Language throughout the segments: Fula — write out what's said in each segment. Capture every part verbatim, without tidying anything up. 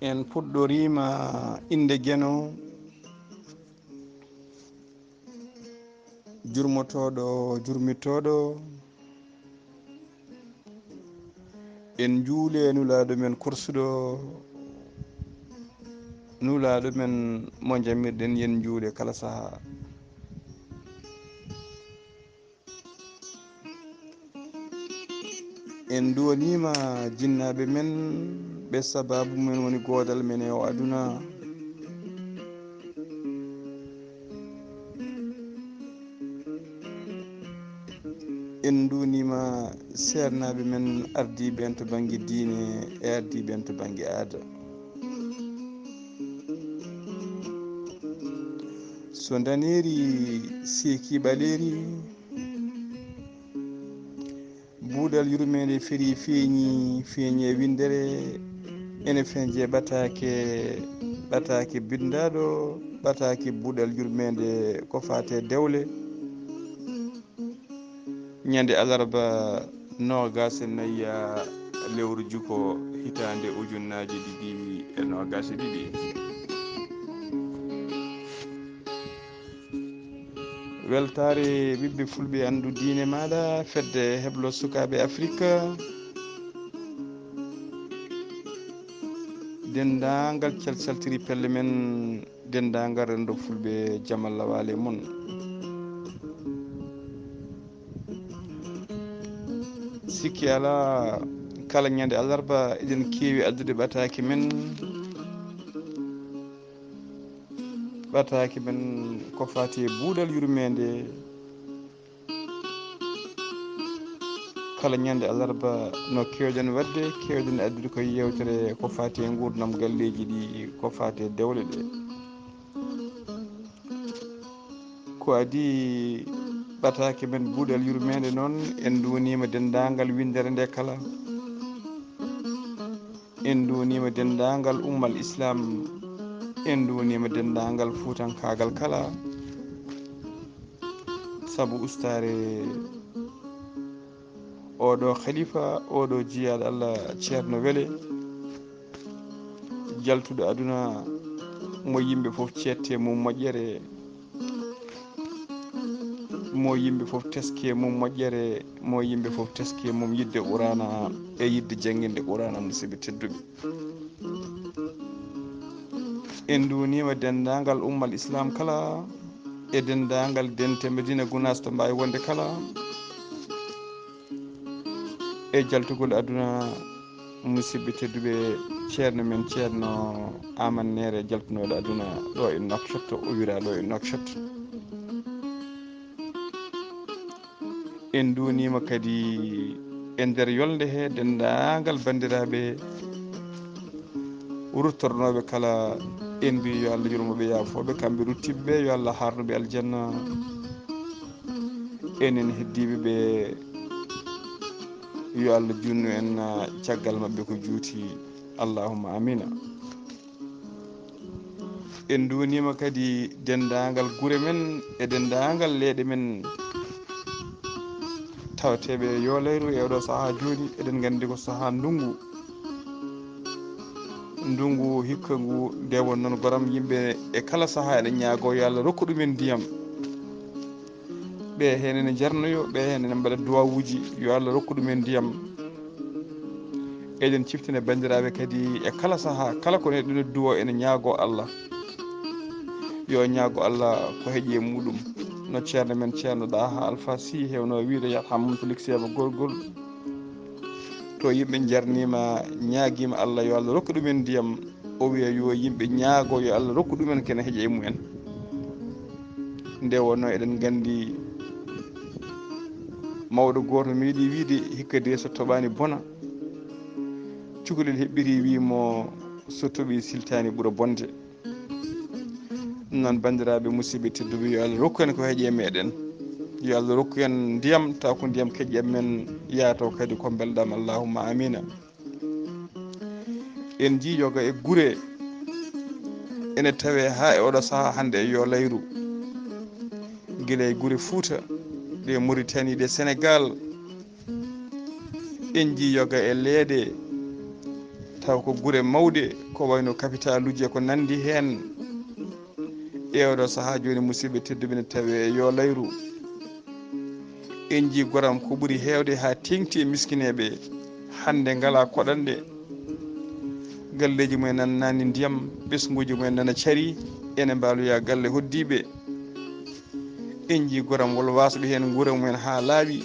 En puɗɗoriima innde Geno, jurmotooɗo, jurmitooɗo. En njuule Nulaaɗo men korsuɗo, Nulaaɗo men mo njamirɗen, yen njuule kala sahaa. En nduwaniima jinnaaɓe men, ɓe sabaabu men woni goodal men e o aduna. En nduwaniima seernaaɓe men ardiiɓe en to bannge diine e ardiiɓe en to bannge aada. So ndaneeri seekii ɓaleeri, buuɗal yurmeende ferii feeñi, feeñi e winndere, ene feeñi e ɓataake, ɓataake binndaaɗo, ɓataake buuɗal yurmeende ko faati e dewle. Ñande alarba noogaas e nayi lewru juko hitaande ujunnaaji ɗiɗi e noogaas e ɗiɗi. Weltaare ɓiɓɓe fulɓe anndu diine maaɗa, fedde heblo sukaaɓe Afrik, denndaangal calcaltiri pelle men, denndaangal renndo fulɓe, jam Allah waale mon. Sikki alaa, kala ñande alarba eɗen keewi addude ɓataake men, ɓataake men ko faati e buuɗal yurmeende. Kala ñande alarba no keewɗen waɗde, keewɗen addude ko yeewtere ko faati e nguurndam galleeji ɗi, ko faati e dewle ɗe. Ko adii ɓataake men buuɗal yurmeende noon, en nduwaniima denndaangal winndere nde kala. En nduwaniima denndaangal ummal Islaam, en nduwaniima denndaangal fuutankaagal kala, sabu ustaare oɗo khalifa, oɗo jiyaaɗo Allah, Ceerno Wele, jaltuɗo aduna, mo yimɓe fof ceette mum moƴƴere, mo yimɓe fof teske mum moƴƴere, mo yimɓe fof teske mum yiɗde Quraana e yiɗde jannginde Quraana, musidɓe tedduɓe. En nduwaniima denndaangal ummal Islaam kala, e denndaangal dente Medina Gunaas to mbaawi wonde kala, e jaltugol aduna, musidɓe tedduɓe, ceerno men, Ceerno Aman Neere, jaltunooɗo aduna ɗo e Nouakchott, o wira ɗo e Nouakchott. En nduwaniima kadi e nder yolnde he denndaangal banndiraaɓe ruttornooɓe kala, en mbi yo Allah yurmo ɓe, yaafo ɓe, kamɓe ruttiiɓe ɓe, yo Allah haarnu ɓe aljanna. Enen heddiiɓe ɓe, yo Allah juutnu en caggal maɓɓe ko juuti. Allahumma amiina. En nduwaniima kadi denndaangal gure men e denndaangal leyɗe men, tawateeɓe e Yoolayru e oɗo sahaa jooni, eɗen nganndi ko sahaa ndunngu. Ndunngu hikka ngu, nde won noon goram yimɓe e kala sahaa eɗen ñaagoo yo Allah rokku ɗumen ndiyam. Ɓe heen ene njarnoyo, ɓe heen ene mbaɗa duwawuuji, yo Allah rokku ɗumen ndiyam. Eɗen ciftina banndiraaɓe kadi e kala sahaa, kala ko neɗɗo ene duwo, ene ñaagoo Allah. Yo ñaago Allah ko heƴi e muɗum. No ceerno men, Ceerno Ɗaha Alfa Sy, heewno wiyde, yarhamuhu, to Likseema Gorgol, to yimɓe njarniima, ñaagiima Allah yo Allah rokku ɗumen ndiyam. O wiya yo yimɓe ñaago yo Allah rokku ɗumen kene heƴa e mumen. Nde wonno eɗen nganndi mawɗo gooto meeɗi wiide, hikka de so toɓaani bona. Cukalel heɓɓiri wii mo, so toɓi siltaani ɓura bonde. Noon, banndiraaɓe, musidɓe tedduɓe, yo Allah rokku en ko heƴi e meɗen. Yo Allah rokku en ndiyam, taw ko ndiyam keƴƴam men yaato kadi ko mbelɗam. Allahumma amiina. En njii yoga e gure ene tawe haa e oɗo sahaa hannde e Yoolayru, gila e gure Fuuta, ɗe Moritani, ɗe Senegaal. En njii yoga e leeɗe, taw ko gure mawɗe, ko wayno kapitaaluuji e ko nanndi heen. E oɗo sahaa jooni, musidɓe tedduɓe, ne tawee e yoo layru. En njii goram ko ɓuri heewde haa teeŋti e miskineeɓe, hannde ngalaa koɗanɗe. Galleeji mumen nana naatni ndiyam, ɓesnguuji mumen nana carii, ene mbaaloyaa galle hoɗdiiɓe. En njii goram wol waasɓe heen nguura mumen haa laaɓi,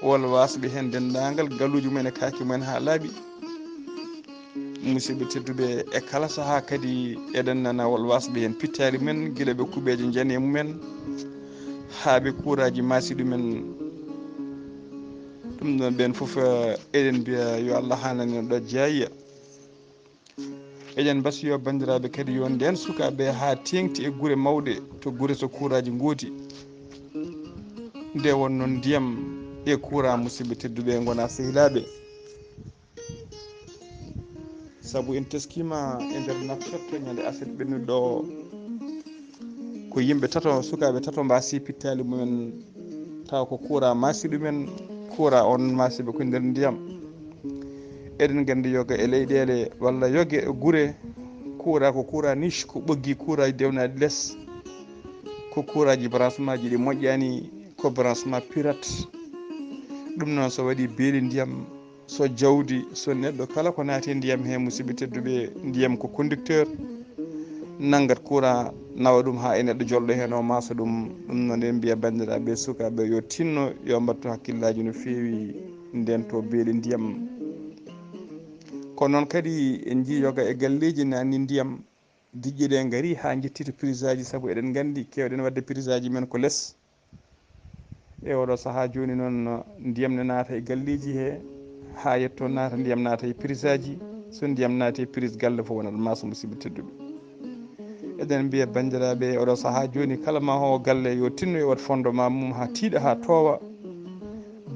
wol waasɓe heen denndaangal galuuji mumen e kaaki mumen haa laaɓi. Musidɓe tedduɓe, e kala sahaa kadi eɗen nana wol waasɓe heen pittaali mumen, gila ɓe kuɓeeje njani e mumen, haa ɓe kuuraaji maasi ɗumen. Ɗum ɗoon ɓeen fof, eh, eɗen mbiya yo Allah haanani en ɗo jeeya. Eɗen mbasiyo banndiraaɓe kadi yo ndeen sukaaɓe haa teeŋti e gure mawɗe, to gure so kuuraaji ngooti. Nde wonnoo ndiyam e kuuraa, musidɓe tedduɓe, ngonaa sehilaaɓe. Sabu en teskiima e nder naftorto ñande aset ɓennuɗo o, ko yimɓe tato, sukaaɓe tato mbaasi pittaali mumen, tawa ko kuuraa maasi ɗumen, kuuraa on maasiiɓe ko nder ndiyam. Eɗen nganndi yoga e leyɗeele walla yoga e gure, kuuraa ko kuuraa niche, ko ɓoggi kuuraaji dewnaaɗi les, ko kuuraaji branchement ji ɗi moƴƴaani, ko branchement pirate. Ɗum noon so waɗii beeli ndiyam, so jawdi, so neɗɗo, kala ko naati e ndiyam he, musidɓe tedduɓe, ndiyam ko conducteur, nanngat courant, nawa ɗum haa e neɗɗo jolɗo heen o maasa ɗum. Ɗum noon en mbiya banndiraaɓe, sukaaɓe, yo tinno, yo mbattu hakkillaaji no feewi ndeen to beeli ndiyam. Kono noon kadi en njii yoga e galleeji naatni ndiyam, diƴƴe ɗe ngarii haa njetti to prisaaji, sabu eɗen nganndi keewɗen waɗde prisaaji men ko les. E oɗo sahaa jooni noon, ndiyam ne naata e galleeji he, haa yetto naata, ndiyam naata e prisaaji. So ndiyam naati e prise, galle fof wonat maasa, musidɓe tedduɓe. Eɗen mbiya banndiraaɓe, oɗo sahaa jooni, kala mahoowo galle yo tinno, yo waɗ fondement mum haa tiiɗa, haa toowa,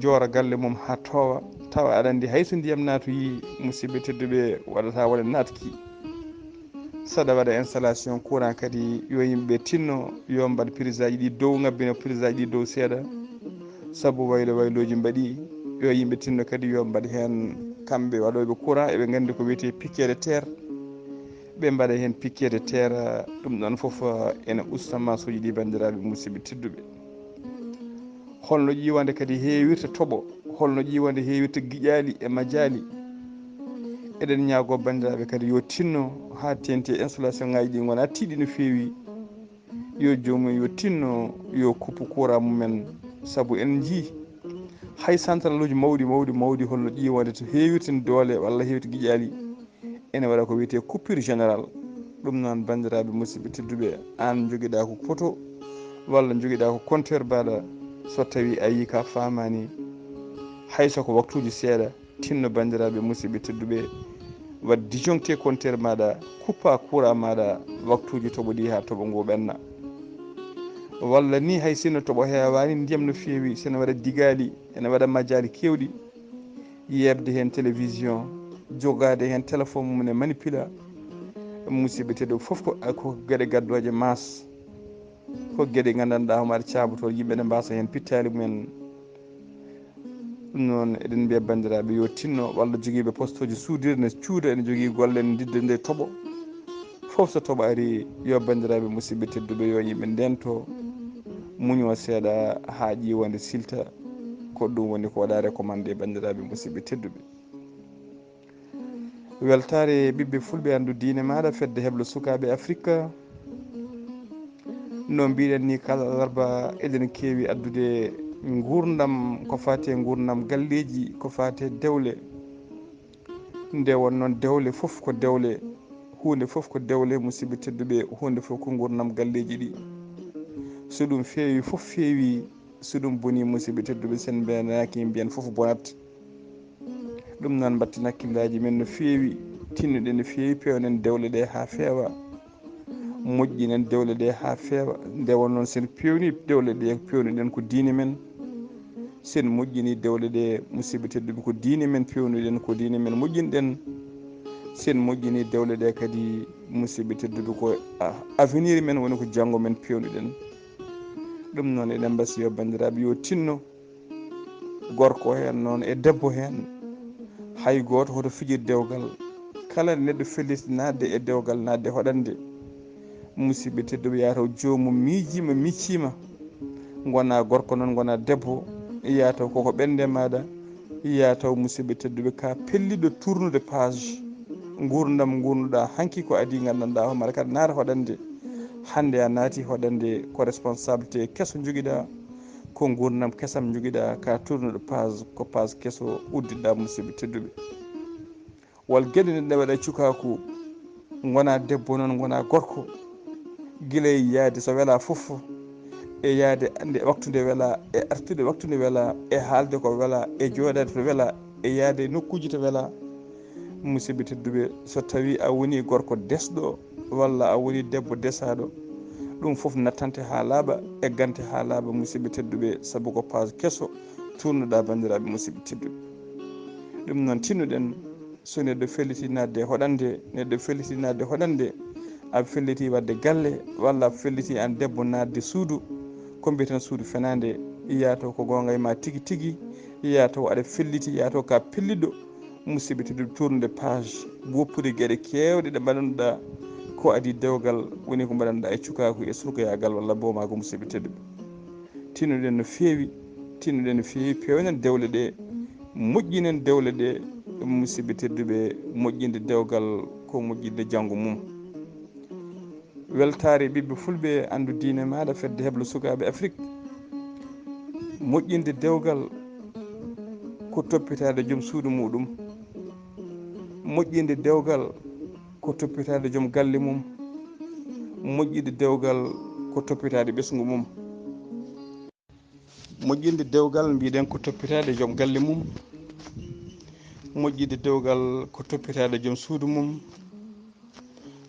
joora galle mum haa toowa. Tawa aɗa anndi, hay so ndiyam naatoyii, musidɓe tedduɓe, waɗata wona naatki. Saɗa waɗa installation courant kadi, yo yimɓe tinno, yo mbaɗ prisaaji ɗi dow, ngabbina prisaaji ɗi dow seeɗa, sabu waylo waylooji mbaɗi. Yo yimɓe tinno kadi, yo mbaɗ heen kamɓe waɗooɓe courant, eɓe nganndi ko wiyetee piquet de terre. Ɓe mbaɗa heen piquet de terre, ɗum ɗoon fof ene usta maasooji ɗi, banndiraaɓe musidɓe tedduɓe. Holno ƴiiwande kadi heewirta toɓo, holno ƴiiwande heewirta giƴaali e majaali. Eɗen ñaagoo banndiraaɓe kadi yo tinno haa teeŋti e installation ŋaaji ɗi ngona tiiɗi no feewi. Yo joomum yo tinno, yo kuppu courant mumen, sabu en njii hay centraluuji mawɗi, mawɗi, mawɗi, holno ƴiiwande to heewirta doole walla heewirta giƴaali, ene waɗa ko wiyetee coupure générale. Ɗum noon, banndiraaɓe musidɓe tedduɓe, aan njogiɗaa ko poto walla njogiɗaa ko compteur mbaɗa, so tawii a yii ka faamaani, hay so ko waktuuji seeɗa, tinno banndiraaɓe musidɓe tedduɓe, waɗ disjoncté compteur maaɗa, kuppa courant maaɗa waktuuji toɓo ɗi haa toɓo ngu ɓenna. Walla ni hay sinno toɓo heewaani, ndiyam no feewi, sene waɗa digaali, ene waɗa majjaali keewɗi, yeeɓde heen télévision, jogaade heen téléphone mum ne manipula. Musidɓe tedduɓe, fof ko, ko geɗe gaddooje maas, ko geɗe nganndanɗaa homaade caabotoo, yimɓe ne mbaasa heen pittaali mumen. Ɗum noon, eɗen mbiya banndiraaɓe yo tinno, walla jogiiɓe postooji suudirde ne cuuda, ene jogii golle ne ndidda nde toɓo. Fof so toɓo ari, yo banndiraaɓe musidɓe tedduɓe, yo yimɓe ndento, muño seeɗa haa ƴiiwande silta. Ko ɗum woni ko waɗa recommandé, banndiraaɓe musidɓe tedduɓe. Weltaare ɓiɓɓe fulɓe, anndu diine maaɗa, fedde heblo sukaaɓe Afirka. No mbiɗen ni, kala alarba eɗen keewi addude nguurndam, ko faati e nguurndam galleeji, ko faati e dewle. Nde won noon, dewle fof ko dewle, huunde fof ko dewle, musidɓe tedduɓe, huunde fof ko nguurndam galleeji ɗi. So ɗum feewi, fof feewi. So ɗum bonii, musidɓe tedduɓe, sen mbeenaaki, mbiyen fof bonat. Ɗum noon, mbatten hakkillaaji men no feewi, tinnoɗen no feewi, peewnen dewle ɗe haa feewa, moƴƴinen dewle ɗe haa feewa. Nde won noon, sen peewni dewle ɗe, peewnuɗen ko diine men. Sen moƴƴini dewle ɗe, musidɓe tedduɓe, ko diine men peewnuɗen, ko diine men moƴƴinɗen. Sen moƴƴini dewle ɗe kadi, musidɓe tedduɓe, ko a-, avenir men woni, ko janngo men peewnuɗen. Ɗum noon, eɗen mbasiyo banndiraaɓe yo tinno, gorko heen noon e debbo heen, hay gooto hoto fijir dewgal. Kala neɗɗo felliti naatde e dewgal, naatde hoɗande, musidɓe tedduɓe, yaa taw joomum miijiima, micciima, ngonaa gorko noon, ngonaa debbo, yaa taw koko ɓernde maaɗa, yaa taw musidɓe tedduɓe ka pelliɗo tournude page. Nguurndam ngonduɗaa hanki ko adii, nganndanɗaa hoore maaɗa kadi naata hoɗande. Hannde a naati hoɗande, ko responsabilité keso njogiɗaa, ko nguurndam kesam njogiɗaa, ka tournuɗo page, ko page keso uddiɗaa, musidɓe tedduɓe. Wal geɗe nde waɗa cukaaku, ngonaa debbo noon, ngonaa gorko, gila e yahde so welaa fof, e yahde nde waktu nde welaa, e artude waktu nde welaa, e haalde ko welaa, e jooɗaade to welaa, e yahde e nokkuuji to welaa. Musidɓe tedduɓe, so tawii a wonii gorko desɗo walla a wonii debbo desaaɗo, ɗum fof nattante haa laaɓa, eggante haa laaɓa, musidɓe tedduɓe, sabu ko page keso tournuɗaa, banndiraaɓe musidɓe tedduɓe. Ɗum noon, tinnuɗen, so neɗɗo felliti naatde hoɗande, neɗɗo felliti naatde hoɗande, a felliti waɗde galle, walla a felliti aan debbo naatde suudu, ko mbiyeten suudu fenaande, yaa taw ko goonga e ma tigi tigi, yaa taw aɗa felliti, yaa taw ka pelliɗo, musidɓe tedduɓe, tournude page, woppude geɗe keewɗe ɗe mbaɗanɗaa ko adii dewgal, woni ko mbaɗanɗaa e cukaaku e surgayaagal walla boomaagu, musidɓe tedduɓe. Tinnuɗen no feewi, tinnuɗen no feewi, peewnen dewle ɗe, moƴƴinen dewle ɗe, musidɓe tedduɓe, moƴƴinde dewgal ko moƴƴinde janngo mum. Weltaare ɓiɓɓe fulɓe, anndu diine maaɗa, fedde heblo sukaaɓe Afrik. Moƴƴinde dewgal ko toppitaade joom suudu muɗum. Moƴƴinde dewgal ko toppitaade joom galle mum. Moƴƴinde dewgal ko toppitaade ɓesngu mum. Moƴƴinde dewgal, mbiɗen, ko toppitaade joom galle mum. Moƴƴinde dewgal ko toppitaade joom suudu mum.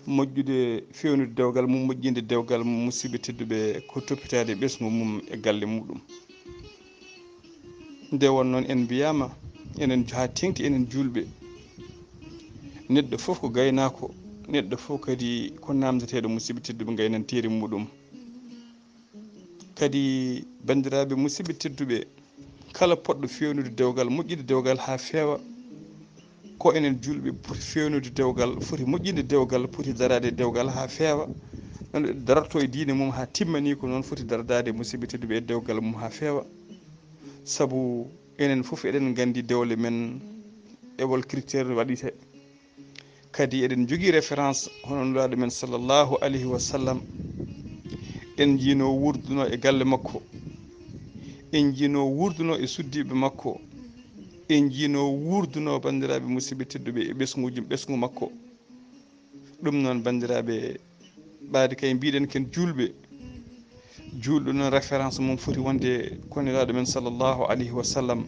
Moƴƴude, feewnude dewgal mum, moƴƴinde dewgal mum, musidɓe tedduɓe, ko toppitaade ɓesngu mum e galle muɗum. Nde won noon, en mbiyaama, enen, haa teeŋti enen juulɓe, neɗɗo fof ko gaynaako, neɗɗo fof kadi ko naamndeteeɗo, musidɓe tedduɓe, ngaynanteeri muɗum. Kadi, banndiraaɓe musidɓe tedduɓe, kala poɗɗo feewnude dewgal, moƴƴinde dewgal haa feewa, ko enen juulɓe poti feewnude dewgal, foti moƴƴinde dewgal, poti daraade dewgal haa feewa. Noon darto e diine mum haa timmani, ko noon foti dardaade, musidɓe tedduɓe, e dewgal mum haa feewa. Sabu enen fof eɗen nganndi dewle men e wol critère waɗitee. Kadi eɗen njogii référence hono Nulaaɗo men sallallahu alayhi wa sallam. En njiinoo wuurduno e galle makko. En njiinoo wuurduno e suddiiɓe makko. En njiinoo wuurduno, banndiraaɓe musidɓe tedduɓe, e ɓesnguuji, ɓesngu makko. Ɗum noon, banndiraaɓe, ɓaade kay mbiɗen ken juulɓe. Juulɗo noon, référence mum foti wonde ko Nulaaɗo men sallallahu alayhi wa sallam.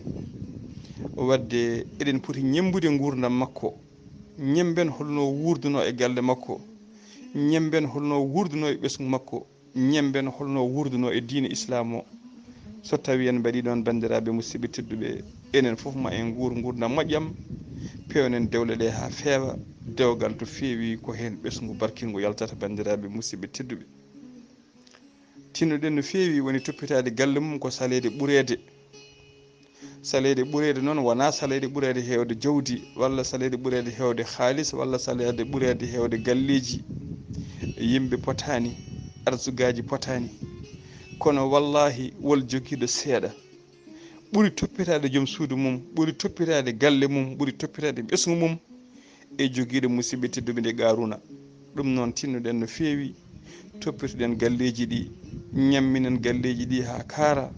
Waɗde eɗen poti ñemmbude nguurndam makko. Ñemmben holno wuurduno e galle makko. Ñemmben holno wuurduno e ɓesngu makko. Ñemmben holno wuurduno e diine Islaam o. So tawii en mbaɗii ɗoon, banndiraaɓe musidɓe tedduɓe, enen fof ma en nguur nguurndam moƴƴam, peewnen dewle ɗe haa feewa, dewgal to feewi ko heen ɓesngu barkingu yaltata, banndiraaɓe musidɓe tedduɓe. Tinnuɗen no feewi woni toppitaade galle mum ko saleede ɓureede. Saleede ɓureede noon wonaa saleede ɓureede heewde jawdi, walla saleede ɓureede heewde haalis, walla saleede ɓureede heewde galleeji. Yimɓe potaani, arsugaaji potaani. Kono wallaahi wol jogiiɗo seeɗa ɓuri toppitaade joom suudu mum, ɓuri toppitaade galle mum, ɓuri toppitaade ɓesngu mum e jogiiɗo musiɓɓe tedduɓe nde Qaaruuna. Ɗum noon, tinnuɗen no feewi, toppitoɗen galleeji ɗi, ñamminen galleeji ɗi haa kaara,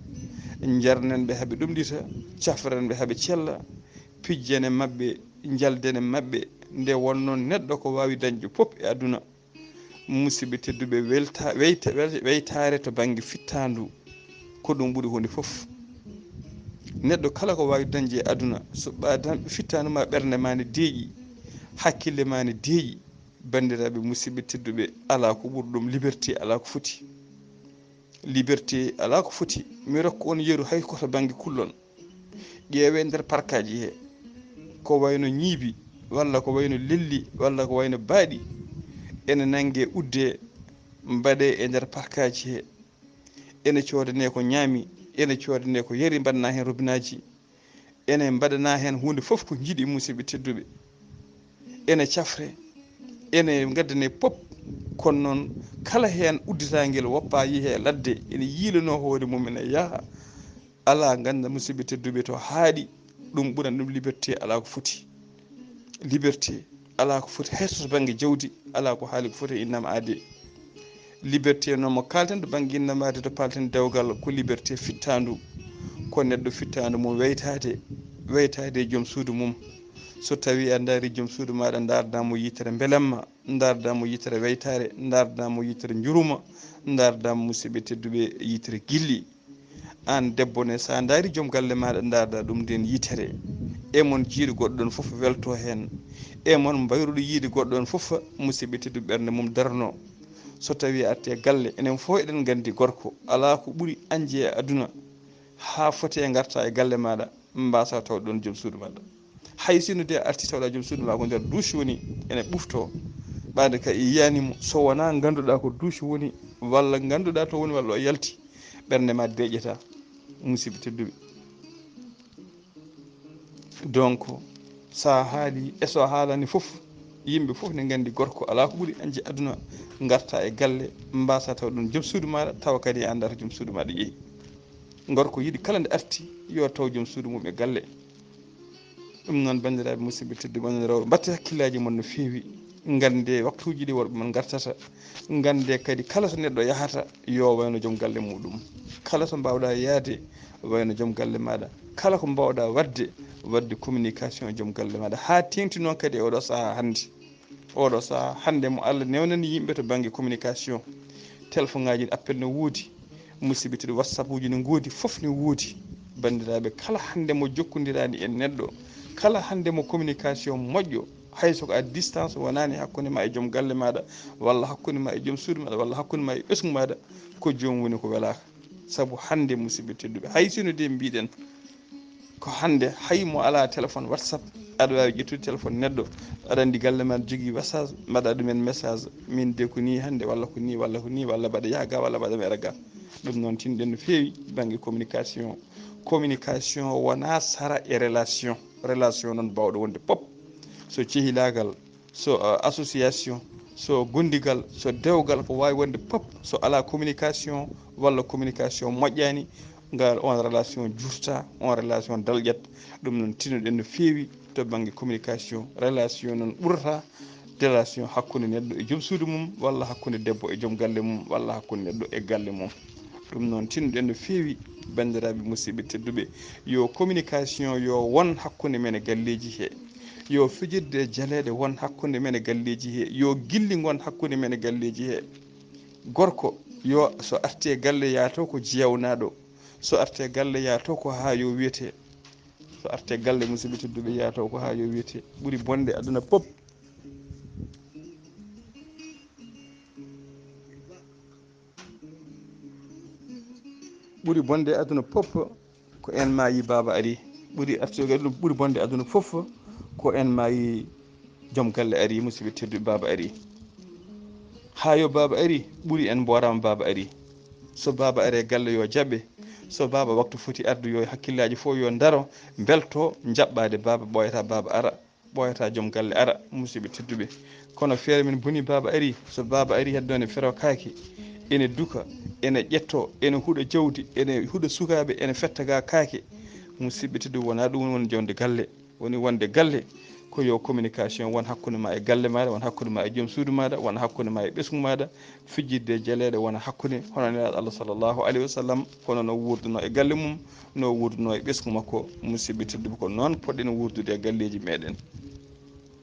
njarnen ɓe haa ɓe ɗumɗita, cafren ɓe haa ɓe cella, pijjen e maɓɓe, njalden e maɓɓe, nde wonnoo neɗɗo ko waawi dañde fof e aduna. Musiɓɓe tedduɓe, welta-, weyta-, wel-, weytaare to bannge fittaandu, ko ɗum ɓuri huunde fof. Neɗɗo kala ko waawi dañde e aduna, so ɓa-, dan-, fittaandu ma, ɓernde ma ne deeƴi, hakkille ma ne deeƴi, banndiraaɓe, musiɓɓe tedduɓe, alaa ko ɓuri ɗum. Liberté alaa ko foti. Liberté alaa ko foti. Mi rokka on yeru hay ko to bannge kullon. Ƴeewee nder parkaaji he, ko wayno ñiibi, walla ko wayno lelli, walla ko wayno baaɗi, ene nannge udde, mbaɗee e nder parkaaji he. Ene coodanee ko ñaami, ene coodanee ko yari, mbaɗanaa heen robinaaji, ene mbaɗanaa heen huunde fof ko njiɗi, musiɓɓe tedduɓe. ene cafre, ene ngaddane pop. Kono noon, kala heen udditaangel woppa yehe ladde, ene yiilanoo hoore mum ene yaha. Alaa ngannda, musidɓe tedduɓe, to haaɗi, ɗum ɓurani ɗum liberté alaa ko foti. Liberté alaa ko foti, hay so to bannge jawdi, alaa ko haali ko foti e innama aade. Liberté noon mo kaalten to bannge innama aade, to paalten dewgal, ko liberté fittaandu. Ko neɗɗo fittaandu mum weytaade, weytaade e joom suudu mum. So tawii a ndaari joom suudu maaɗa, ndaardaa mo yitere mbelamma, ndaardaa mo yitere weytaare, ndaardaa mo yitere njuruma, ndaardaa mo, musidɓe tedduɓe, yitere gilli. Aan debbo ne, so a ndaari joom galle maaɗa, ndaardaa ɗum nden yitere. E mon jiiɗo goɗɗo ɗon fof welto heen. E mon mbayruɗo yiide goɗɗo ɗon fof, musidɓe tedduɓe, ɓernde mum darno. So tawii a artii e galle, enen fof eɗen nganndi gorko, alaa ko ɓuri añde e aduna, haa foti e ngarta e galle maaɗa, mbaasaa tawde ɗon joom suudu maaɗa. Hay sinno de a artii tawɗaa joom suudu maa ko nder duusi woni, ene ɓuftoo, ɓaade ka a yiyaani mo, so wonaa ngannduɗaa ko duusi woni, walla ngannduɗaa to woni, walla o yalti, ɓernde ma deeƴataa, musidɓe tedduɓe. Donc, so a haalii e so a haalaani fof, yimɓe fof ne nganndi gorko alaa ko ɓuri añde aduna, ngarta e galle, mbaasaa taw ɗum joom suudu maaɗa, tawa kadi a anndaa to joom suudu maaɗa yehi. Gorko yiɗi kala nde arti, yo taw joom suudu mum e galle. Ɗum noon, banndiraaɓe musidɓe tedduɓe, onon rewɓe, mbaɗte hakkillaaji mon no feewi. Nganndee waktuuji ɗi worɓe mon ngartata. Nganndee kadi kala to neɗɗo yahata, yo wayno joom galle muɗum. Kala to mbaawɗaa yahde, wayno joom galle maaɗa. Kala ko mbaawɗaa waɗde, waɗde communication e joom galle maaɗa. Haa teeŋti noon kadi e oɗo sahaa hannde. Oɗo sahaa hannde mo Allah newnani yimɓe to bannge communication, telefoŋaaji, appel no woodi, musidɓe tedduɓe, WhatsApp uji no ngoodi, fof no woodi. Banndiraaɓe, kala hannde mo jokkondiraani e neɗɗo, kala hannde mo communication moƴƴo, hay so ko à distance wonaani hakkunde ma e joom galle maaɗa, walla hakkunde ma e joom suudu maaɗa, walla hakkunde ma e ɓesngu maaɗa, ko joom woni ko welaaka. Sabu hannde, musidɓe tedduɓe, hay sino de mbiɗen ko hannde, hay mo alaa téléphone WhatsApp, aɗa waawi ƴettude téléphone neɗɗo, aɗa anndi galle ma aɗa jogii WhatsApp, mbaɗa ɗumen message, min de ko nii hannde, walla ko nii, walla ko nii, walla mbaɗa yaha ga, walla mbaɗa meɗa ga. Ɗum noon, tinɗen no feewi bannge communication. Communication wonaa sara e relation. Relation noon baawɗo wonde pop. So cehilaagal, so, uh, association, so gondigal, so dewgal, ko waawi wonde pop, so alaa communication walla communication moƴƴaani, ngal, on relation juurta, on relation dalƴat. Ɗum noon, tinnoɗen no feewi to bannge communication. Relation noon ɓurata relation hakkunde neɗɗo e joom suudu mum, walla hakkunde debbo e joom galle mum, walla hakkunde neɗɗo e galle mum. Ɗum noon, tinnoɗen no feewi, banndiraaɓe musidɓe tedduɓe, yo communication yo won hakkunde men e galleeji he, yo fijirde e jaleeɗe won hakkunde men e galleeji he, yo gilli ngon hakkunde men e galleeji he. Gorko, yo so arti e galle, yaato ko jeewnaaɗo, so arti e galle, yaato ko haa yo wiyete. So arti e galle, musidɓe tedduɓe, yaato ko haa yo wiyete. Ɓuri bonde aduna pop. Ɓuri bonde aduna pop, ko en maayi, baaba ari. Ɓuri arti e galle, ɓuri bonde aduna fof, ko en maayi, joom galle ari, musidɓe tedduɓe, baaba ari. Haa yo baaba ari, ɓuri en mbooraama, baaba ari. So baaba ari e galle, yo jaɓe. So baaba waktu foti arde, yo hakkillaaji fof yo ndaro, mbelto, njaɓɓaade baaba, ɓooyata baaba ara, ɓooyata joom galle ara, musidɓe tedduɓe. Kono feere men boni, baaba ari. So baaba ari, heddo ne fero kaake, ene duka, ene ƴetto, ene huɗa jawdi, ene huɗa sukaaɓe, ene fetta ga kaake. Musidɓe tedduɓe, wonaa ɗum woni jonde galle. Woni wonde galle, ko yo communication won hakkunde ma e galle maaɗa, won hakkunde ma e joom suudu maaɗa, won hakkunde ma e ɓesngu maaɗa, fijirde e jaleeɗe wona hakkunde, hono Nelaaɗo Allah sallallahu alayhi wa sallam, kono no wuurduno e galle mum, no wuurduno e ɓesngu makko. Musidɓe tedduɓe, ko noon poɗɗen wuurdude e galleeji meɗen.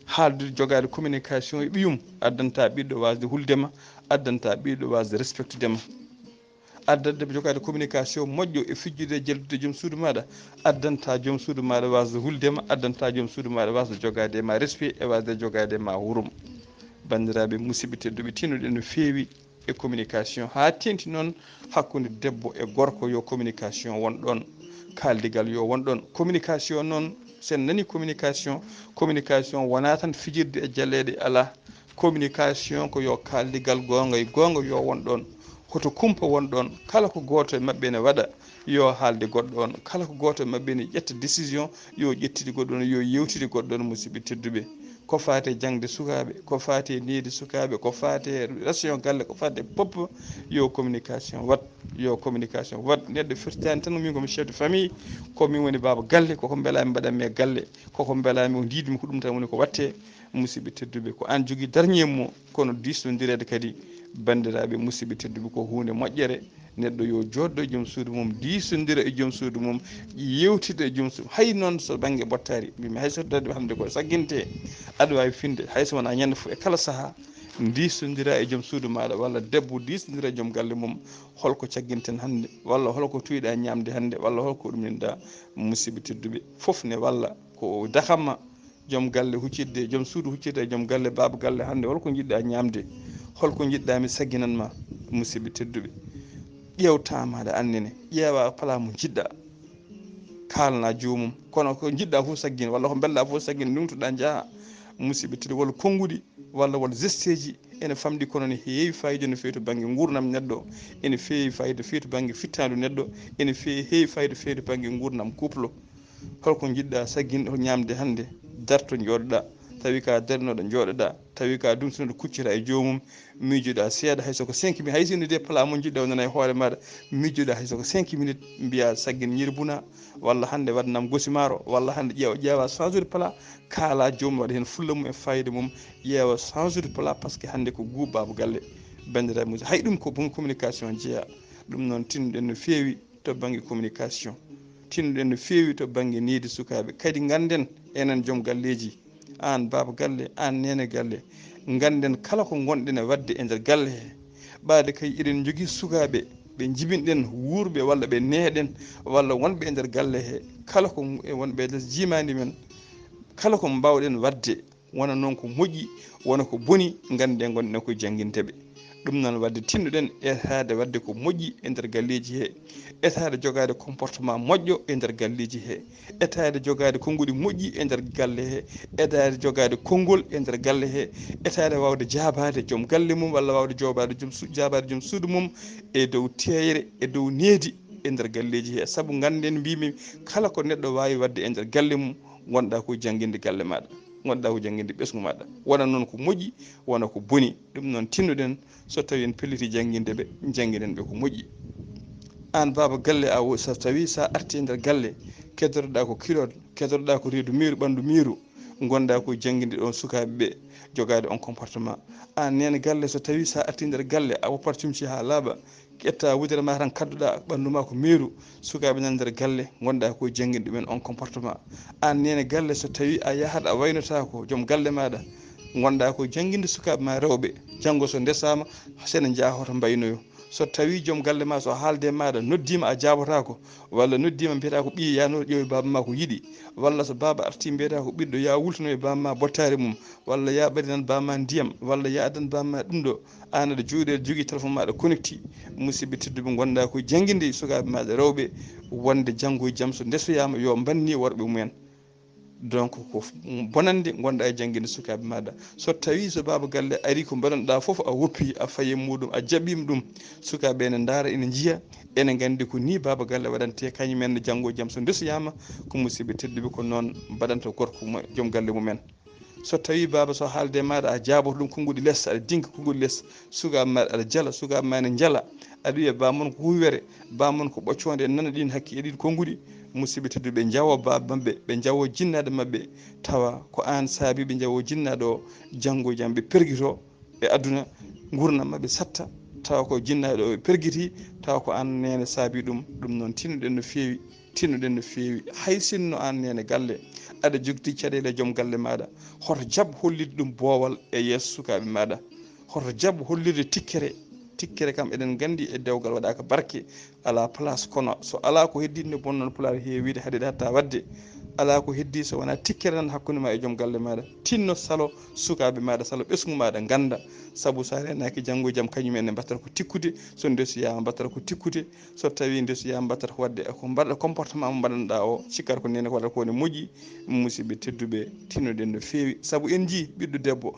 Haaldude, jogaade communication e ɓiyum, addanta ɓiɗɗo waasde hulde ma, addanta ɓiɗɗo waasde respectude ma. Addanta jogaade communication moƴƴo e fijjude e jaldude joom suudu maaɗa, addanta joom suudu maaɗa waasde hulde ma, addanta joom suudu maaɗa waasde jogaade e ma respect e waasde jogaade e ma hurum. Banndiraaɓe, musidɓe tedduɓe, tinnoɗen no feewi e communication, haa teeŋti noon hakkunde debbo e gorko, yo communication won ɗoon, kaaldigal yo won ɗoon. Communication noon, so en nanii communication, communication wonaa tan fijirde e jaleeɗe, alaa. Communication ko yo kaaldigal goonga e goonga yo won ɗoon. Hoto kumpa won ɗoon. Kala ko gooto e maɓɓe ene waɗa, yo haalde goɗɗo oon. Kala ko gooto e maɓɓe ene ƴetta décision, yo ƴettide goɗɗo oon, yo yeewtide goɗɗo oon, musidɓe tedduɓe. ko faati e jaŋde sukaaɓe, ko faati e needi sukaaɓe, ko faati e ration galle, ko faati e pop, yo communication wat, yo communication wat. Neɗɗo firtaani tan, min ko mi chef de famille, ko min woni baaba galle, koko mbelaami mbaɗanmi e galle, koko mbelaami o ndiidumi ko ɗum tan woni ko watte. Musidɓe tedduɓe, ko aan jogii darñe mum, kono diisnondireede kadi banndiraaɓe musidɓe tedduɓe ko huunde moƴƴere. Neɗɗo yo jooɗdo e joom suudu mum, diisondira e joom suudu mum, yewtida e joom suudu. Hay noon so bannge bottaari, mbimi hay so tawde hannde ko sagginte, aɗa waawi finde, hay so wonaa ñande fof e kala sahaa, diisondira e joom suudu maaɗa, walla debbo diisondira e joom galle mum, holko cagginten hannde, walla holko tuwiɗa ñaamde hannde, walla holko ɗumninɗa. Musidɓe tedduɓe, fof ne walla ko dakatma. Joom galle huccitde, joom suudu huccitde e joom galle, baaba galle, hannde holko njiɗɗa ñaamde? Holko njiɗɗa mi sagginan ma? Musidɓe tedduɓe, ƴeew temps maaɗa annene, ƴeewa plat mo njiɗɗa, kaalna joomum. Kono ko njiɗɗa fof saggin, walla ko mbelɗa fof saggin, ndumtoɗa njaha. Musidɓe tedduɓe, walla konnguɗi, walla, walla gesteji, ene famɗi, kono ne heewi fayida no feewi to bannge nguurndam neɗɗo, ene feewi fayida feewi to bannge fittaandu neɗɗo, ene fe-, heewi fayida feewi to bannge nguurndam couple. Holko njiɗɗa saggin, hol ñaamde hannde? Darto njooɗoɗa, tawi ka darnooɗo njooɗoɗa, tawi ka dumtunoɗo kuccita e joomum, miijoɗa seeɗa, hay so ko cinq minutes, hay so inde plat mo njiɗɗa wonana e hoore maaɗa, miijoɗa hay so ko cinq minutes, mbiya saggin ñiiri buna, walla hannde waɗanam gosi maaro, walla hannde ƴeewa, ƴeewa change de plat, kaala joomum waɗa heen fulla mum e fayida mum, ƴeewa change de plat, parce que hannde ko goût baaba galle. Banndiraaɓe musidɓe, hay ɗum ko bon communication jeeya. Ɗum noon tinnoɗen no feewi to bannge communication. Tinnoɗen no feewi to bannge needi sukaaɓe. Kadi ngannden enen joom galleeji, aan baaba galle, aan neene galle, ngannden kala ko ngonɗen e waɗde e nder galle he. Ɓaade kay eɗen njogii sukaaɓe ɓe njibinɗen wuurɓe walla ɓe neeɗen walla wonɓe e nder galle he. Kala ko e wonɓe e les jiimaandi men, kala ko mbaawɗen waɗde, wona noon ko moƴƴi, wona ko boni, ngannden ngonɗen ko jannginde ɓe. Ɗum noon waɗde tinnoɗen etaade waɗde ko moƴƴi e nder galleeji he, etaade jogaade comportement moƴƴo e nder galleeji he, etaade jogaade konnguɗi moƴƴi e nder galle he, etaade jogaade konngol e nder galle he, etaade waawde jaabaade joom galle mum walla waawde joobaade joom su-, jaabaade joom suudu mum e dow teeyre, e dow needi e nder galleeji he. Sabu ngannden mbimi kala ko neɗɗo waawi waɗde e nder galle mum, ngonɗa ko jannginde galle maaɗa, ngonɗa ko jannginde ɓesngu maaɗa. Wona noon ko moƴƴi, wona ko boni. Ɗum noon tinnoɗen, so tawi en pelliti jannginde ɓe, jannginen ɓe ko moƴƴi. Aan baaba galle, a wo-, so tawi sa arti e nder galle, keddotoɗa ko kilo, keddotoɗa ko reedu miiru, ɓanndu miiru, ngonɗa ko jannginde ɗoon sukaaɓe ɓe, jogaade on comportement. Aan neene galle, so tawi sa arti nder galle, a woppat cumci haa laaɓa, ƴetta wudere ma tan kadduɗa ɓanndu ma ko meeru, sukaaɓe nan nder galle, ngonɗa ko jannginde ɗumen on comportement. Aan neene galle, so tawi a yahat a waynotaako joom galle maaɗa, ngonɗa ko jannginde sukaaɓe ma rewɓe, janngo so ndesaama, sene njaha hoto mbaynoyo. So tawi joom galle ma so haalde e maaɗa, noddiima a jaabotaako, walla noddiima mbiyata ko ɓiye yano ƴeewi baaba ma ko yiɗi, walla so baaba arti mbiyata ko ɓiɗɗo ya wultino e baaba ma bottaari mum, walla ya ɓadinan baaba ma ndiyam, walla ya addan baaba ma ɗum ɗo, aan aɗa jooɗi aɗa jogii téléphone ma aɗa connecté, musidɓe tedduɓe, ngonɗa ko jannginde sukaaɓe maaɗa rewɓe wonde janngo e jam so ndesoyaama yo mbanni worɓe mumen. Donc ko f-, bonande ngonɗa e jannginde sukaaɓe maaɗa. So tawi so baaba galle ari ko mbaɗanɗa fof a woppi a fayi e muɗum a jaɓɓiima ɗum, sukaaɓe ene ndaara ene njiya, ene nganndi ko ni baaba galle waɗante kañum en janngo e jam so ndesoyaama ko musidɓe tedduɓe ko noon mbaɗanta gorko mo-, joom galle mumen. So tawi baaba so haalde e maaɗa a jaaboto ɗum konnguɗi les, aɗa dinka konnguɗi les, sukaaɓe maaɗa aɗa jala, sukaaɓe ma ene njala, aɗa wiya baaba mon ko huwere, baaba mon ko ɓoccoonde, en nana ɗin hakke e ɗin konnguɗi, musidɓe tedduɓe ɓe njawo baaba maɓɓe, ɓe njawo jinnaaɗo maɓɓe, tawa ko aan saabi ɓe njawo jinnaaɗo o, janngo e jam ɓe pergito e aduna, nguurndam maɓɓe satta, tawa ko jinnaaɗo o ɓe pergiti, tawa ko aan neene saabi ɗum, ɗum noon tinnoɗen no feewi. Tinnoɗen no feewi. Hay sinno aan neene galle, aɗa jogti caɗeele joom galle maaɗa, hoto jaɓ hollitde ɗum boowal e yeeso sukaaɓe maaɗa. Hoto jaɓ hollirde tikkere. Tikkere kam eɗen nganndi e dewgal waɗaaka barke, alaa place, kono so alaa ko heddii no bonnoon Pulaar heewi wiide haɗeede hatta waɗde. Alaa ko heddii so wonaa tikkere nan hakkunde ma e joom galle maaɗa. Tinno salo sukaaɓe maaɗa, salo ɓesngu maaɗa ngannda. Sabu so a reenaaki janngo e jam kañum en ne mbaɗtata ko tikkude, so ndesoyaama mbaɗtata ko tikkude. So tawi ndesoyaama mbaɗtata ko waɗde ko mbaɗa comportement mo mbaɗanɗa o, cikkata ko neene ko waɗata ko ne moƴƴi, musidɓe tedduɓe, tinnoɗen no feewi. Sabu en njii ɓiɗɗo debbo,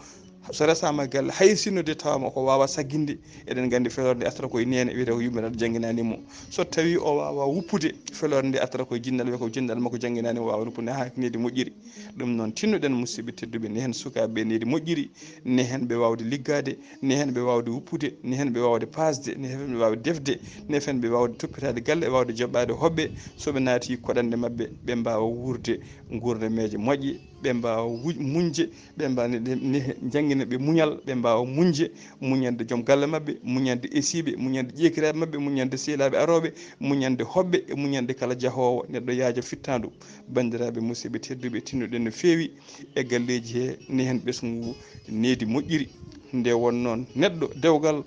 So resaama galle, hay sinno de tawaama ko waawa sagginde, eɗen nganndi feloore nde artata koye neene, wiyata ko yummiraade jannginani mo. So tawii o waawa wuppude, feloore nde artata koye jinnaale, wiyata ko jinnaale makko jannginani mo, waawa wuppude haa needi moƴƴiri. Ɗum noon, tinnoɗen, musidɓe tedduɓe, ne heen sukaaɓe ɓe needi moƴƴiri, ne heen ɓe waawde liggaade, ne heen ɓe waawde wuppude, ne heen ɓe waawde paasde, ne heen ɓe waawde defde, ne heen ɓe waawde toppitaade galle, waawde joɓaade hoɓɓe, so ɓe naati koɗanɗe maɓɓe, ɓe mbaawa wuurde nguurdameeje moƴƴe, ɓe mbaawa wuj-, muñde, ɓe mbaawa ne, ne, ne njanngina ɓe muñal, ɓe mbaawa muñde, muñande joom galle maɓɓe, muñande esiiɓe, muñande ƴeekiraaɓe maɓɓe, muñande sehilaaɓe arooɓe, muñande hoɓɓe e muñande kala jahoowo neɗɗo yaaja fittaandu. Banndiraaɓe musidɓe tedduɓe, tinnoɗen no feewi e galleeji he, ne heen ɓesngu needi moƴƴiri. Nde won noon neɗɗo dewgal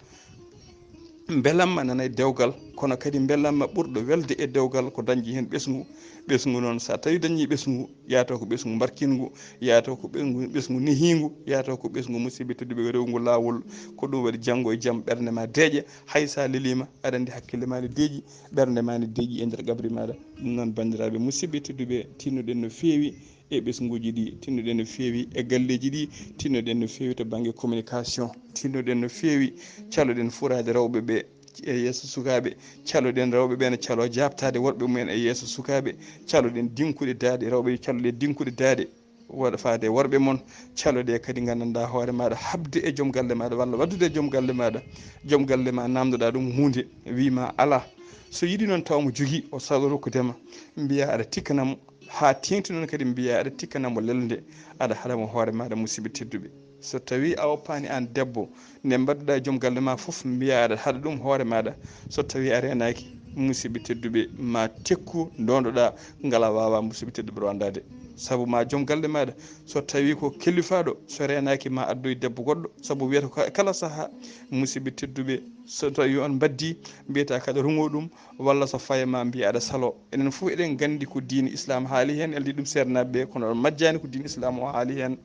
mbelamma nanay dewgal, kono kadi mbelamma ɓurɗo welde e dewgal ko dañde heen ɓesngu. Ɓesngu noon, so a tawi dañi ɓesngu, yaata ko ɓesngu mbarkingu, yaata ko ɓesngu, ɓesngu nehiingu, yaata ko ɓesngu musidɓe tedduɓe rewngu laawol. Ko ɗum waɗi janngo e jam ɓernde ma deeƴa, hay so a leliima, aɗa anndi hakkille ma ne deeƴi, ɓernde ma ne deeƴi e nder qabri maaɗa. Ɗum noon, banndiraaɓe musidɓe tedduɓe, tinnoɗen no feewi e ɓesnguuji ɗi, tinnoɗen no feewi e galleeji ɗi, tinnoɗen no feewi to bannge communication, tinnoɗen no feewi, caloɗen furaade rewɓe ɓe e yeeso sukaaɓe, caloɗen rewɓe ɓe ne caloo jaabtaade worɓe mumen e yeeso sukaaɓe, caloɗen dinkuɗe daaɗe, rewɓe caloɗen dinkuɗe daaɗe, waɗa faade e worɓe mon, caloɗe kadi nganndanɗaa hoore maaɗa haɓde e joom galle maaɗa walla waɗdude e joom galle maaɗa, joom galle ma naamndoɗaa ɗum huunde, wii ma alaa. So yiɗi noon tawa mo jogii, o salo rokkude ma, mbiyaa aɗa tikkana mo, haa teeŋti noon kadi mbiyaa aɗa tikkana mo lelnde, aɗa haɗa mo hoore maaɗa, musidɓe tedduɓe. So tawii a woppaani aan debbo, nde mbaɗduɗaa e joom galle ma fof, mbiyaa aɗa haɗa ɗum hoore maaɗa. So tawii a reenaaki, musidɓe tedduɓe, ma tekku ndondoɗaa ngal a waawaa, musidɓe tedduɓe, rondaade. Sabu ma joom galle maaɗa, so tawii ko kellifaaɗo, so reenaaki ma addoy debbo goɗɗo, sabu wiyata ko kala sahaa, musidɓe tedduɓe, so tawii on mbaddii, mbiyata kaɗa ruŋoo ɗum, walla so faye ma mbiya aɗa saloo. Enen fof eɗen nganndi ko diine Islaam haali heen, eldi ɗum seernaaɓe ɓe, kono on majjaani ko diine Islaam o haali heen.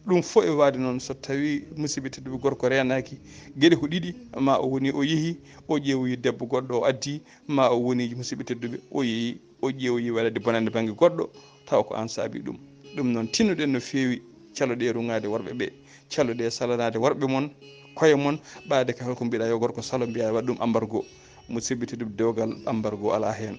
Ɗum fof e waade noon, so tawii musidɓe tedduɓe gorko reenaaki, geɗe ko ɗiɗi, ma o woni o yehi, o ƴeewoyi debbo goɗɗo o addi, ma o woni musidɓe tedduɓe, o yehi, o ƴeewoyi waɗde bonannde bannge goɗɗo, tawa ko aan saabi ɗum. Ɗum noon, tinnoɗen no feewi, caloɗe ruŋaade worɓe ɓe, caloɗe salanaade worɓe mon, koye mon, ɓaade ka holko mbiɗa yo gorko salo, mbiya waɗ ɗum ambargo. Musidɓe tedduɓe, dewgal ambargo alaa heen.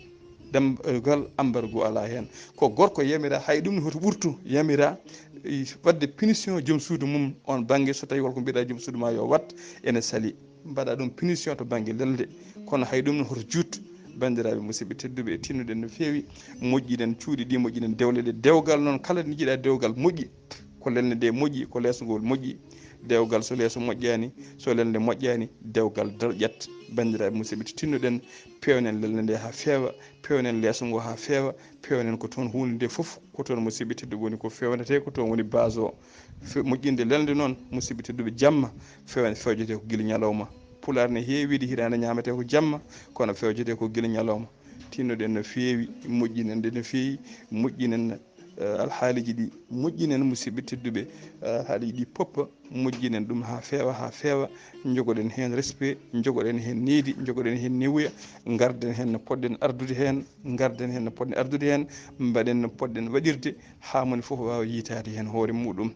Dewgal ambargo alaa heen. Ko gorko yamira, hay ɗum ne hoto ɓurtu, yamira, i, waɗde punition joom suudu mum on bannge, so tawii holko mbiɗa joom suudu ma yo waɗ, ene sali. Mbaɗa ɗum punition to bannge lelnde. Kono hay ɗum ne hoto juut. Banndiraaɓe musidɓe tedduɓe, tinnoɗen no feewi, moƴƴinen cuuɗi ɗi, moƴƴinen dewle ɗe. Dewgal noon, kala nde njiɗa dewgal moƴƴi, ko lelnde nde moƴƴi, ko leeso ngol moƴƴi. Dewgal, so leeso moƴƴaani, so lelnde moƴƴaani, dewgal darƴat. Banndiraaɓe musidɓe, to tinnoɗen, peewnen lelnde nde haa feewa, peewnen leeso ngo haa feewa, peewnen ko toon huunde nde fof, ko toon musidɓe tedduɓe woni ko feewnetee, ko toon woni base o. Fe-, moƴƴinde lelnde noon, musidɓe tedduɓe, jamma feew-, fewjetee ko gila ñalawma. Pulaar ne heewi wiide hitaande ñaametee ko jamma, kono fewjetee ko gila ñalawma. Tinnoɗen no feewi, moƴƴinen nde no feewi, moƴƴinen, eh, alhaaliiji ɗi, moƴƴinen musidɓe tedduɓe, eh, alhaaliiji ɗi pop, moƴƴinen ɗum haa feewa, haa feewa, njogoɗen heen respect, njogoɗen heen needi, njogoɗen heen newuya, ngarden heen no poɗɗen ardude heen, ngarden heen no poɗɗen ardude heen, mbaɗen no poɗɗen waɗirde, haa moni fof waawa yiytaade heen hoore muɗum.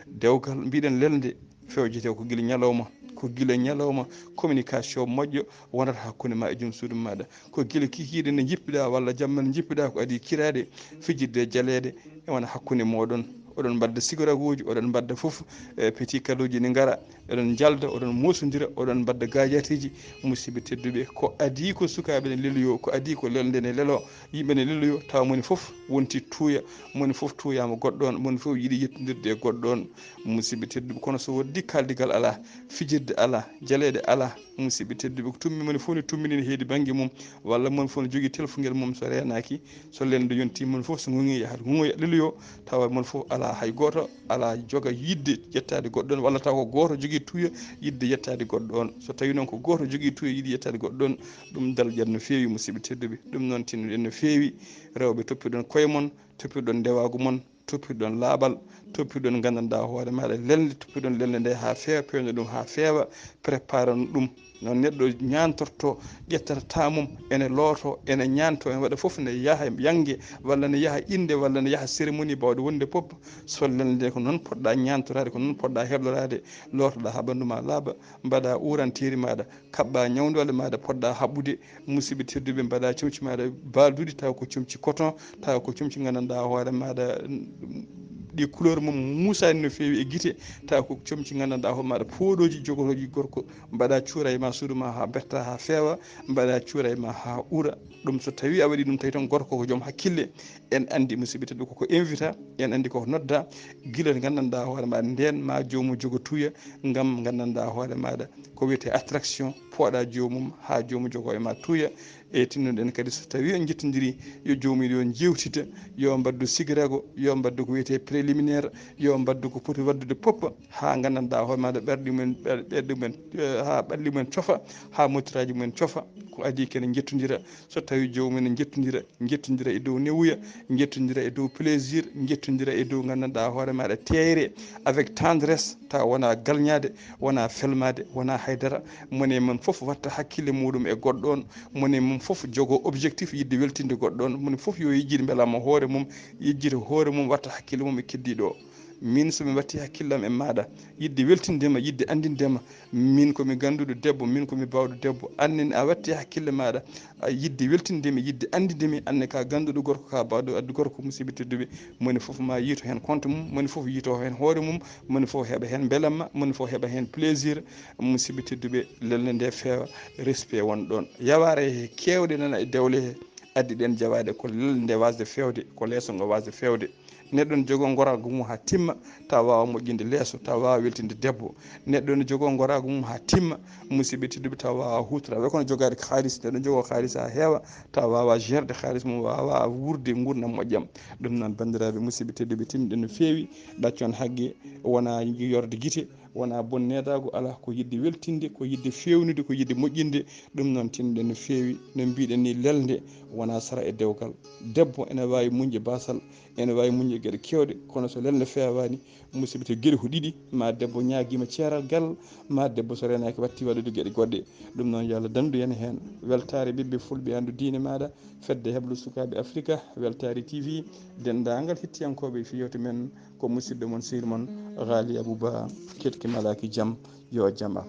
Dewgal, mbiɗen lelnde, fewjetee ko gila ñalawma, ko gila ñalawma communication moƴƴo wonata hakkunde ma e joom suudu maaɗa. Ko gila kikiiɗe nde njippiɗaa walla jamma nde njippiɗaa, ko adii kiraade, fijirde e jaleeɗe, e wona hakkunde mooɗon. Oɗon mbadda sigoragooji, oɗon mbadda fof, e petit cadeauji ne ngara, oɗon njalda, oɗon moosondira, oɗon mbadda gaajaatiiji. Musidɓe tedduɓe, ko adii ko sukaaɓe ne leloyoo, ko adii ko lelnde ne leloo, yimɓe ne leloyoo, tawa moni fof wonti tuuya, moni fof tuuyaama goɗɗo on, moni fof yiɗi yettondirde e goɗɗo on. Musidɓe tedduɓe, kono so woɗɗi kaaldigal alaa, fijirde alaa, jaleeɗe alaa, musidɓe tedduɓe, ko tummi moni fof ne tummini ne heedi bannge mum, walla moni fof ne jogii telfungel mum, so reenaaki, so lelnde yontii, moni fof so ŋoŋii yahat ŋoŋoya leloyoo, tawa moni fof alaa hay gooto, alaa joga yiɗde yettaade goɗɗo on, walla tawa ko gooto jogii tuuya yiɗde yettaade goɗɗo on. So tawii noon ko gooto jogii tuuya yiɗi yettaade goɗɗo on, ɗum darƴat no feewi, musidɓe tedduɓe. Ɗum noon tinnoɗen no feewi, rewɓe toppiɗon koye mon, toppiɗon ndewaagu mon, toppirɗon laaɓal, toppirɗon nganndanɗaa hoore maaɗa lelnde, toppirɗon lelnde nde haa feewa, peewno ɗum haa feewa, préparano ɗum. No neɗɗo ñaantorto, ƴettata temps mum, ene looto, ene ñaanto, ene waɗa fof, ne yaha yannge, walla ne yaha innde, walla ne yaha cérémonie baawɗo wonde pop. So lelnde ko noon poɗɗa ñaantoraade, ko noon poɗɗa hebloraade, lootoɗa haa ɓanndu ma laaɓa, mbaɗa uranteeri maaɗa, kaɓɓa ñawndoole maaɗa poɗɗa haɓɓude, musidɓe tedduɓe, mbaɗa comci maaɗa baalduɗi, tawa ko comci coton, tawa ko comci nganndanɗaa hoore maaɗa, mm, ɗi couleur mum muusaani no feewi e gite, tawa ko comci nganndanɗaa hoore maaɗa pooɗooji jogotooji gorko, mbaɗa cuura e ma suudu ma haa berta haa feewa, mbaɗa cuura e ma haa ura. Ɗum so tawi a waɗi ɗum, tawi tan gorko ko joom hakkille, en anndi musidɓe tedduɓe koko invita, en anndi koko nodda, gila nganndanɗaa hoore maaɗa ndeen ma joomum jogo tuuya, ngam nganndanɗaa hoore maaɗa ko wiyetee attraction, pooɗa joomum haa joomum jogo e ma tuuya. E tinnoɗen kadi so tawi on njettondiri, yo joomum yo njeewtida, yo mbaddu sigirago, yo mbaddu ko wiyetee préliminaire, yo mbaddu ko poti waddude pop haa nganndanɗaa hoore maaɗa ɓerɗe mumen, ɓer-, ɓerɗe mumen, eh, haa ɓalli mumen cofa, haa mottiraaji mumen cofa. Ko adii kene njettondira, so tawi joomum ne njettondira, njettondira e dow newuya, njettondira e dow plaisir, njettondira e dow nganndanɗaa hoore maaɗa teeyre, avec tendresse, tawa wona galñaade, wona felmaade, wona haydara. Mone mum fof watta hakkille muɗum e goɗɗo on, mone mum fof jogo objectif yiɗde weltinde goɗɗo on, mone fof yo yejjit mbelamma hoore mum, yejjita hoore mum, watta hakkille mum e keddiiɗo o. Min so mi watti hakkillam e maaɗa, yiɗde weltinde ma, yiɗde anndinde ma, min ko mi gannduɗo debbo, min ko mi baawɗo debbo, annin a watti hakkille maaɗa, a yiɗde weltinde mi, yiɗde anndinde mi, anne ka gannduɗo gorko, ka baawɗo addu gorko, musidɓe tedduɓe, moni fof ma yiito heen compte mum, moni fof yiito heen hoore mum, moni fof heɓa heen mbelamma, moni fof heɓa heen plaisir, musidɓe tedduɓe, lelnde nde feewa, respect won ɗoon. Yawaare he keewɗe nana e dewle he, addi ɗen jawaade ko lelnde nde wasde feewde, ko leeso ngo wasde feewde. Neɗɗo ne jogoo ngoraagu mum haa timma, tawa waawa moƴƴinde leeso, tawa waawa weltinde debbo. Neɗɗo ne jogoo ngoraagu mum haa timma, musidɓe tedduɓe, tawa waawa huutora. Way kono jogaade kaalis, neɗɗo ne jogoo kaalis haa heewa, tawa waawa gerde kaalis mum, waawa wuurde nguurndam moƴƴam. Ɗum noon, banndiraaɓe musidɓe tedduɓe, tinɗen no feewi, ɗaccon hagge, wona yorde gite, wona bonneedaagu, alaa, ko yiɗde weltinde, ko yiɗde feewnude, ko yiɗde moƴƴinde. Ɗum noon, tinɗen no feewi, no mbiɗen ni, lelnde wona sara e dewgal. Debbo ene waawi muñde baasal, ene waawi muñde geɗe keewɗe, kono so lelnde feewaani, musidɓe, to geɗe ko ɗiɗi, ma debbo ñaagiima ceeral gal, ma debbo so reenaaki watti waɗude geɗe goɗɗe. Ɗum noon, yo Allah danndu en heen. Weltaare ɓiɓɓe fulɓe, anndu diine maaɗa, fedde heblo sukaaɓe Afrika, Weltaare T V, denndaangal hettiyankooɓe fiyooto men, ko musidɗo mon, sehil mon, Ghali Abou Ba, keɗki malaaki jam, yo jam ar.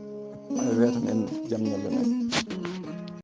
Weetan en, jam ñallan en.